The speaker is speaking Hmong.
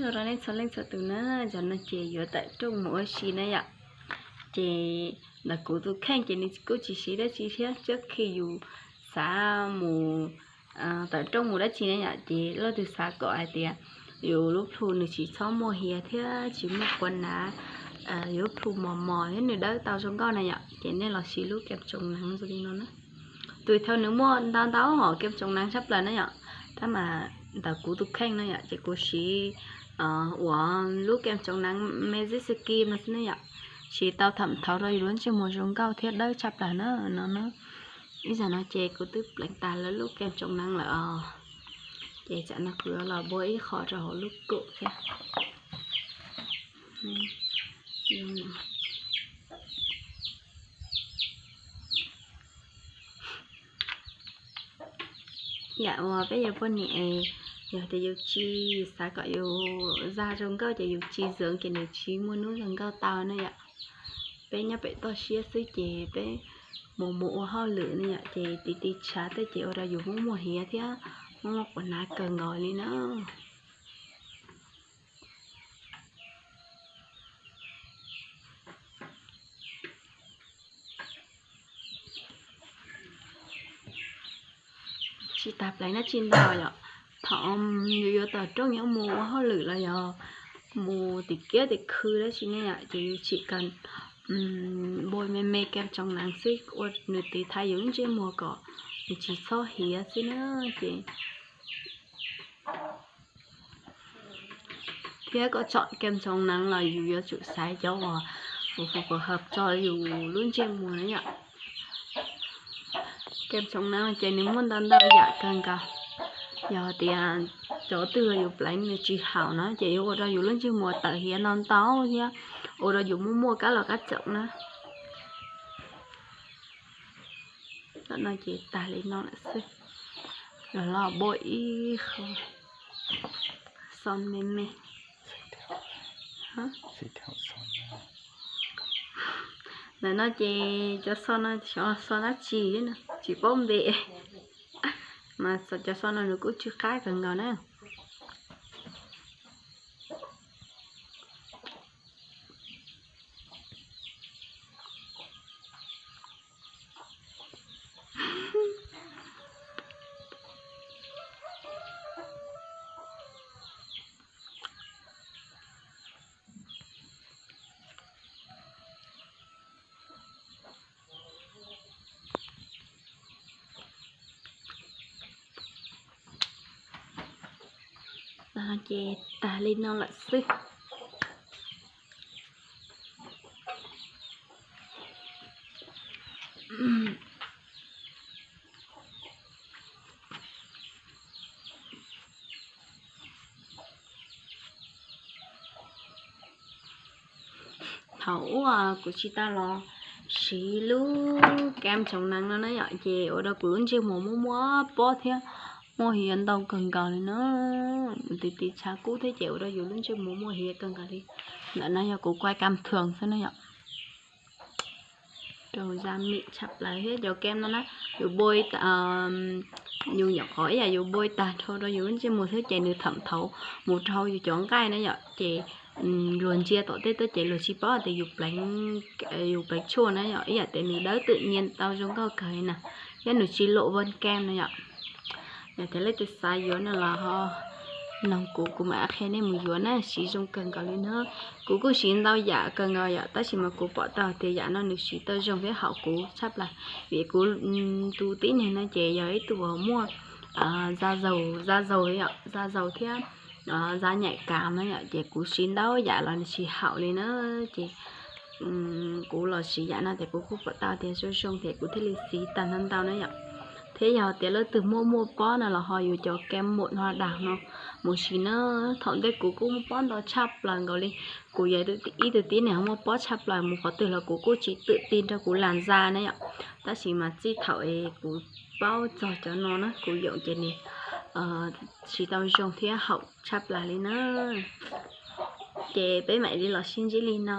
Nyob zoo rau nej txhua leej txhua tus na, zaum no ces yuav tawm rooj mus ua si na yom. Ces ntawm kuv tus kheej ces nws kuj tsis siv dab tsi thiab, txoj kev yus xav mus tawm rooj mus dab tsi na yom, ces leej twg xav kom hais tias yus lub plhu nws tsis txhob muaj hiav thiab tsis muaj quav nav, yus lub plhu mos mos thiab nws dawb tau zoo nkauj na yom, ces nej los siv lub kem tsoom neev zoo li no na. Tus thau nws muaj ntau ntau hom kem tsoom neev tshaj plaws na yom, tab mas ntawm kuv tus kheej na yom, ces kuv siv uas lub kem tsoom neev Magic Skin no xwb na yom, siv tau thaum thauv rau yus lub ntsej muag zoo nkauj thiab dawb tshaj plaws na no na. Ib zaug no ces kuv twb pleev tas lawv lub kem tsoom neev lawm os, ces tsam no kuv yuav los npua ib qho rau hauv lub kum thiab. Yam uas peb yuav poj niam es yog tias yus tsis xav kom yus zag zoo nkauj ces yus tsis zeev ces nws tsis muaj hnub zoo nkauj tau na yom. Peb nyob pem toj siab xwb ces peb mus mus ua hauj lwm ne yom, ces tiv tiv tshav tej ces ua rau yus muaj muaj hiav thiab muaj muaj quav nav kawg nkaus li na. Tsis tas pleev dab tsi ntau yom, thaum yus yuav tawm rooj yuav mus ua hauj lwm los yog mus tim kiab tim khw dab tsi ne yom, ces yus tsim kawg npua me me kem tsoom neev xwb ua nws tiv thaiv yus lub ntsej muag kom nws tsis txhob hiav xwb na. Ces thiab koj tsom kem tsoom neev los yus yuav tsum xaiv cov uas phù hợp rau yus lub ntsej muag na yom. Kem tsoom neev ces nws muaj ntau ntau yam kawg nkaus. Yog tias cov twg yus pleev nws tsis haum na ces yuav ua rau yus lub ntsej muag tawm hiav ntau ntau thiab ua rau yus muaj muaj kab los kab txoom na. Tam no ces tag li no lawm xwb, los los npua ib qho xo me me. Ntawm no ces cov xo no xyov xo dab tsi no tsis paub npe, mas cov xo no nws kuj tsw qab kawg nkaus na. Ces tag li no lawm xwb. Thaum ub kuv tsis tau los siv lub kem tsoom neev no na yom, ces ua rau kuv lub ntsej muag muaj muaj pob thiab muaj hiav ntau kawg nkaus li na. Tiv tiv tshav kub thiab ces ua rau yus lub ntsej muag muaj hiav kawg nkaus li. Ntawm no yog kuv kuaj kam thwm xwb na yom. Rau da mim tshaj plaws thiab cov kem no na, yus npua, yus nyuam qhuav ib yam yus npua tag nrho rau yus lub ntsej muag xwb ces nws thaum thauv mus rau yus cov nqaij na yom, ces luag ntsia tom tej teb ces luag tsis paub tias yus pleev tshuaj na yom, ib yam tias nws dawb twm nyias tau zoo nkauj kawg li na, thiab nws tsis lom va kem na yom. Yog tias leej twg xav yuav no los ho noog kuv, kuv mam qhia nej mus yuav na, siv zoo kawg nkaus li na. Kuv kuj siv ntau yam kawg nkaus yom, tab sis mas kuv pom tau tias yam no nws siv tau zoo thiab haum kuv tshaj plaws, vim kuv tus tib neeg no ces yog ib tug uas muaj da zaus, da zaus yom, da zaus thiab da nyaim kav no yom, ces kuv siv ntau yam los nws tsis haum li na. Ces kuv los siv yam no ces kuv kuj pom tau tias zoo zoo ces kuv thiaj li siv tag ntau ntau na yom. Thiab yog tias leej twg muaj muaj pob no los ho yuav cov kem mum ho daus no mus siv na. Thaum ntej kuv kuj muaj pob ntau tshaj plaws nkaus li, kuv yog ib tug tib neeg muaj pob tshaj plaws mus qhov twg los kuv kuj tsis twm ti nrog kuv las za na yom. Tab sis mas txij thaum es kuv paub txog cov no na kuv yoom ces nws siv tau zoo thiab haum tshaj plaws li na. Ces peb mam li los sib ntsib li no.